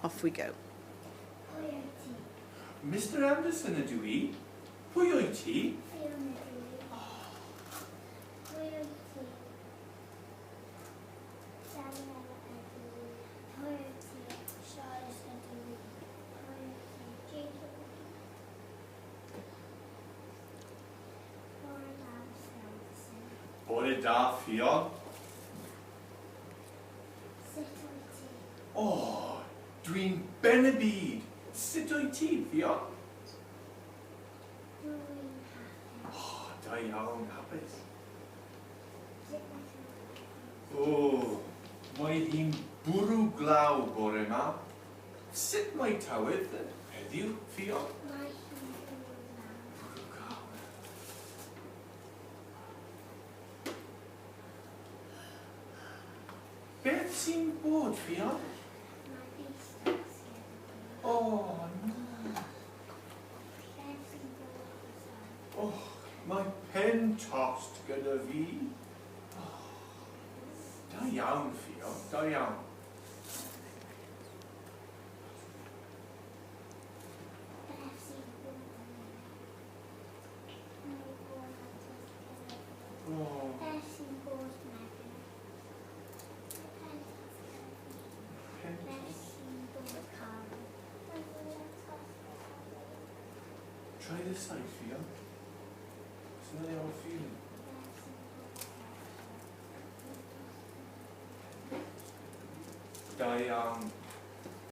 Off we go. Pwy wyt ti? Mr Anderson ydw i. Pwy wyt ti? Fion ydw i. Pwy wyt ti? Daniela ydw i. Pwy wyt ti? Charles ydw i. Pwy wyt ti? Jacob ydw i. Bore da, Mr Anderson. Bore da, Ffion. Sut wyt ti? O, dwi'n ben y byd. Sut wyt ti, Ffion? Dwi'n hapus. O, da iawn, hapus. Sut mae tywydd? O, mae hi'n bwrw glaw bore yma. Sut mae tywydd heddiw, Ffion? Mae hi'n bwrw glaw. Bwrw glaw. Beth sy'n bod, Ffion? Mae bys tost gyda fi. O, na. Beth sy'n bod gyda? O, mae pen tost gyda fi. Oh, da iawn, Ffion, da iawn. Beth sy'n bod gyda? Mae bore tost gyda fi. O. Beth sy'n bod Megan? Mae pen tost gyda fi. Pen Beth tost. sy'n bod Carl? Mae bore tost gyda fi. Try this side, Ffion. Isn't that the old feeling? Beth sy'n bod Carl? Da iawn.